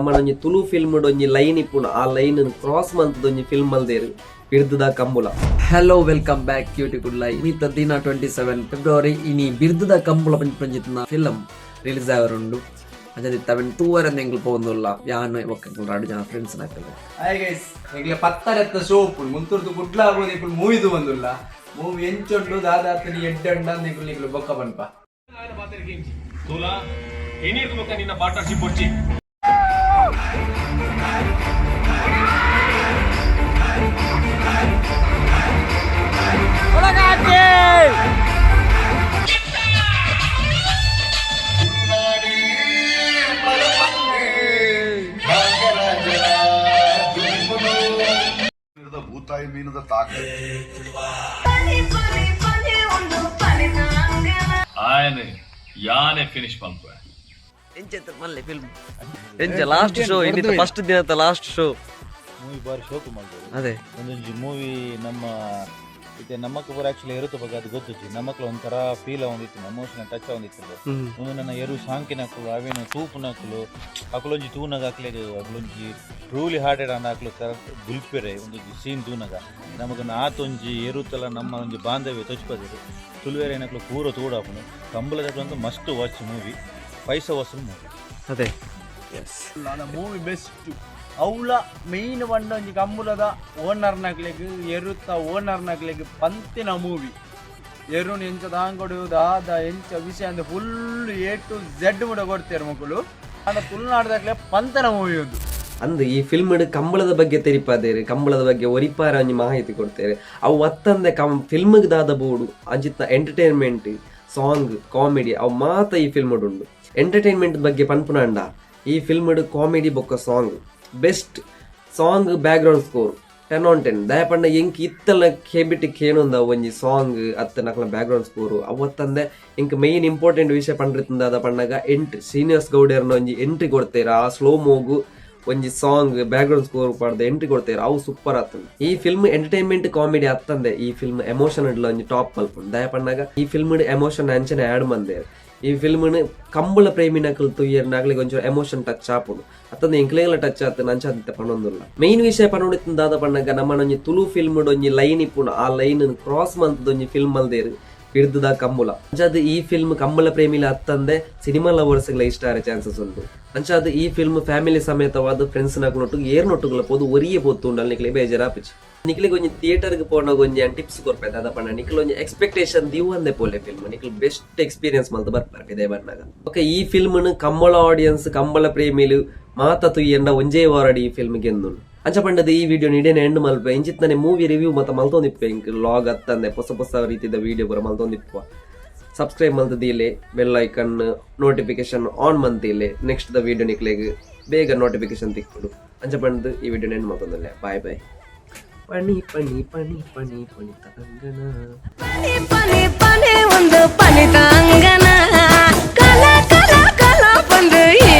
ನಮ್ಮನೊಂಜಿ Tulu film ಒಂಜಿ line ಇಪ್ಪುಂಡು, ಆ ಲೈನ್ ಕ್ರಾಸ್ ಮಂತ್ ಒಂಜಿ ಫಿಲ್ಮ್ ಮಲ್ದೇರು ಬಿರ್ದುದ ಕಂಬುಲ. Hello, welcome back YouTube Kudla. ಇನಿತ ದಿನ 27 ಫೆಬ್ರವರಿ. ಇನಿ ಬಿರ್ದುದ ಕಂಬುಲ ಪಂಚಿತ್ನ ಫಿಲಂ ರಿಲೀಸ್ ಆವರುಂಡು. ಅಂಚ ಅವೆನ್ ತೂವರೆ ಎಂಕ್ಲು ಪೋವೊಂದುಲ್ಲ, ಯಾನ್ ಬೊಕ್ಕ ಎಂಕುಲು ರಡ್ಡ್ ಜನ ಫ್ರೆಂಡ್ಸ್ ನಕುಲು. ಹಾಯ್ ಗೈಸ್, ಎಂಕ್ಲೆ ಪತ್ತರೆತ್ತ ಶೋ ಉಪ್ಪುಂಡು. ಮುಂತುರ್ದು ಕುಡ್ಲ ಆಗೋದು. ಇಕ್ಕುಲು ಮೂವಿ ತೂವೊಂದುಲ್ಲ. ಮೂವಿ ಎಂಚುಂಡು, ದಾದಾತನಿ ಎಡ್ಡಂಡ ನಿಕುಲು ನಿಕುಲು ಬೊಕ್ಕ ಪನ್ಪ. ತೂಲಾ, ಇನಿರ್ದು ಬೊಕ್ಕ ನಿನ್ನ ಪಾರ್ಟ್ನರ್ಶಿಪ್ ಬೊಡ್ಚಿ. ಭೂತಾಯಿ ಮೀನದ ತಾಕ. ಆಯನೆ ಯಾನೆ ಫಿನಿಶ್ ಮಲ್ಪುವೆ. ಎಂಚ ಮಲ್ಲೆ ಫಿಲ್ಮ್ ಎಂಚ? ಲಾಸ್ಟ್ ಶೋ ಇನ್ನಿತ, ಫಸ್ಟ್ ದಿನದ last show. Movie ಬಾರಿ ಶೋಕು ಮಲ್ಪೊಡು. ಅದೇ. ಒಂದೊಂಜಿ ಮೂವಿ ನಮ್ಮ ಇತ್ತೆ ನಮ್ಮಕ್ಕ ಪೂರ ಆಕ್ಚುಲಿ ಎರುತ ಬಗ್ಗೆ ಅದು ಗೊತ್ತುಜ್ಜಿ. ನಮ್ಮಕ್ಲ ಒಂಥರ ಫೀಲ್ ಆವೊಂದಿತ್ತು, ಎಮೋಷನಲ್ ಟಚ್ ಆವೊಂದಿತ್ತು. ಒಂದು ನನ್ನ ಎರು ಸಾಂಕಿನಕುಲು, ಅವೇನು ತೂಪುನಕುಲು, ಅಕುಲೊಂಜಿ ತೂನಗ ಅಕ್ಲೆಗ್ ಅಕುಲೊಂಜಿ ಟ್ರೂಲಿ ಹಾರ್ಟೆಡ್ ಆಂಡ ಅಕ್ಲು ಕರೆಕ್ಟ್ ಬುಲ್ಪೆರೆ. ಒಂದೊಂಜಿ ಸೀನ್ ತೂನಗ ನಮಕ್ ಆತೊಂಜಿ ಎರುತಲ ನಮ್ಮ ಒಂಜಿ ಬಾಂಧವ್ಯ ತೊಚ್ಪದೆರ್. ತುಳುವೆರ್ ಪೂರ ತೂಡಾಪುಂಡು. ಕಂಬುಲದಕುಲು must watch movie, ಪೈಸಾ ವಸೂಲ್ ಮೂವಿ. ಅದೇ, S. Movie best. ಅವ್ಲ main ಪಂಡ ಒಂಜಿ ಕಂಬುಲದ ಓನರ್ನಕ್ಲೆಗ್, ಎರುತ್ತ ಓನರ್ನಕ್ಲೆಗ್ ಪಂತಿನ ಮೂವಿ. ಎರುನ್ ಎಂಚ ದಾಂಗೊಡು, ದಾದ ಎಂಚ ವಿಷಯ ಅಂದ್ full A to Z ಮುಟ ಕೊಡ್ತೇರು ಮಕ್ಕಳು. ಆಂಡ ತುಳುನಾಡ್ದಕ್ಲೆ ಪಂತನ ಮೂವಿ ಒಂದು. ಅಂದ್, ಈ ಫಿಲ್ಮ್ ಕಂಬಳದ ಬಗ್ಗೆ ತೆರಿಪಾದೇರು, ಕಂಬಳದ ಬಗ್ಗೆ ಒರಿಪಾರ ಒಂಜಿ ಮಾಹಿತಿ ಕೊಡ್ತೇವೆ. ಅವು ಅತ್ತಂದೆ ಕಂ ಫಿಲ್ಮ್ ದಾದ ಬೋಡು ಅಂಚಿತ್ನ entertainment, song, comedy ಅವು ಮಾತ ಈ ಫಿಲ್ಮ್ ಉಂಡು. ಎಂಟರ್ಟೈನ್ಮೆಂಟ್ ಬಗ್ಗೆ ಪನ್ಪುನಾಂಡ ಈ ಫಿಲ್ಮ್ ಕಾಮಿಡಿ ಬೊಕ್ಕ song best. Song, background score 10 on 10. ದಯಪಂಡ ಎಂಕ್ ಇತ್ತಲ ಕೇಬಿಟ್ ಕೇನೊಂದ ಒಂಜಿ ಸಾಂಗ್ ಅತ್ತ ನಕಲ back ground score ಅವತ್ತಂದೆ ಎಂಕ್ ಮೇನ್ ಇಂಪಾರ್ಟೆಂಟ್ ವಿಷಯ ಪಂಡ್ರಿತ್ತಂದ ಪಣ್ಣಗ ಎಂಟ್ರಿ. ಶ್ರೀನಿವಾಸ್ ಗೌಡರ್ನ ಒಂಜಿ ಎಂಟ್ರಿ ಕೊಡ್ತೇರ. ಆ ಸ್ಲೋ ಮೋಗು ಒಂಜಿ song, back ground score ಪಾಡ್ದು entry ಕೊಡ್ತೇರ, ಅವು ಸೂಪರ್ ಆತಂದು. ಈ film entertainment, comedy ಅತ್ತಂದೆ ಈ ಫಿಲ್ಮ್ ಎಮೋಷನ್ ಒಂಜಿ ಟಾಪ್ ಮಲ್ಪುಂಡು. ದಯ ಪಣ್ಣಗ ಈ ಫಿಲ್ಮ್ ಎಮೋಷನ್ ಅಂಚನೆ ಆಡ್ ಮಂದೇರ್. ಈ ಫಿಲ್ಮ್ ಕಂಬಳ ಪ್ರೇಮಿನಕಲ್ ತುಯ್ಯರ್ ನಾಗ್ಲಿಗೆ ಒಂಚೂರು ಎಮೋಷನ್ ಟಚ್ ಆಪುಂಡು. ಅತ್ತಂದೆ ಎಂಕ್ಲೆಗ್ಲ ಟಚ್ ಆತ ನಂಚ ಪಣೊಂದುಲ್ಲ. ಮೇನ್ ವಿಷಯ ಪಣೊಂಡಿತ್ತು ದಾದ ಪಣ್ಣಗ ನಮ್ಮನೊಂಜಿ ತುಳು ಫಿಲ್ಮ್ ಒಂಜಿ ಲೈನ್ ಇಪ್ಪುಂಡು, ಆ ಲೈನ್ ಕ್ರಾಸ್ ಮಂತ್ ಒಂಜಿ ಫಿಲ್ಮ್ ಮಲ್ದೇರು ಬಿರ್ದುದ ಕಂಬುಲ. ಅಂಚಾದ್ ಈ ಫಿಲ್ಮ್ ಕಂಬಳ ಪ್ರೇಮಿಲ ಅತ್ತಂದೆ ಸಿನಿಮಾ ಲವರ್ಸ್ ಇಷ್ಟ ಆರೆ ಚಾನ್ಸಸ್ ಉಂಟು. ಅಂಚಾದ್ ಈ ಫಿಲ್ಮ್ ಫ್ಯಾಮಿಲಿ ಸಮೇತವಾದ ಫ್ರೆಂಡ್ಸ್ ನಕುಲೊಟ್ಟು ಏರ್ ನೊಟ್ಟುಗಳ ಪೋದು ಒರಿಯೇ ಪೋತು ಉಂಡು, ನಿಕ್ಲೆ ಬೇಜಾರಾಪಿಚಿ. ನಿಕ್ಲೆಗ್ ಒಂಜಿ ಥಿಯೇಟರ್ಗೆ ಪೋನಾಗ ಒಂಜಿ ಟಿಪ್ಸ್ ಕೊರ್ಪೆ. ದಾದ ಪಂಡ ನಿಕ್ಲ ಒಂಜಿ ಎಕ್ಸ್ಪೆಕ್ಟೇಷನ್ ದಿವಂದೆ ಪೋಲೆ ಫಿಲ್ಮ್, ನಿಕ್ಲು ಬೆಸ್ಟ್ ಎಕ್ಸ್ಪೀರಿಯನ್ಸ್ ಮಲ್ತ್ ಬರ್ಪಾರ ಇದೇ ಬರ್ನಾಗ. ಓಕೆ, ಈ ಫಿಲ್ಮ್ ಕಂಬಳ ಆಡಿಯನ್ಸ್, ಕಂಬಳ ಪ್ರೇಮಿಲು ಮಾತ ತುಯ್ಯಂಡ ಒಂಜೇ ವಾರಡಿ ಈ ಫಿಲ್ಮ್ ಗೆಂದುಂಡು. ಅಂಚ ಪಂಡದ ಈ ವಿಡಿಯೋ ನಿಡೇನೆ ಎಂಡ್ ಮಲ್ಪೆ. ಇಂಚಿತ್ತನೆ ಮೂವಿ ರಿವ್ಯೂ ಮತ್ತ ಮಲ್ತೊಂದಿಪ್ಪೆ ಇಂಕ್. ಲಾಗ್ ಅತ್ತಂದೆ ಹೊಸ ಹೊಸ ರೀತಿದ ವಿಡಿಯೋ ಪೂರ ಮಲ್ತೊಂದಿಪ್ಪುವ. ಸಬ್ಸ್ಕ್ರೈಬ್ ಮಲ್ತದೀಲೆ, bell icon notification on ಮಂತಿಲೆ, next the video ನಿಕ್ಲೆಗ್ ಬೇಗ ನೋಟಿಫಿಕೇಶನ್ ತಿಕ್ಕುಡು. ಅಂಚ ಪಂಡ್ದು ಈ ವಿಡಿಯೋ ಎಂಡ್ ಮಲ್ತೊಂದುಲ್ಲೆ. Bye bye. ಪಣಿ ಪಣಿ ಪಣಿ ಪಣಿ ಪಣಿ ತರಂಗಣ. ಪನಿ ಪನಿ ಪನಿ ಒಂದು ಪನಿತಾಂಗನ ಕಲ ಕಲ ಕಲ ಬಂದು ಈ.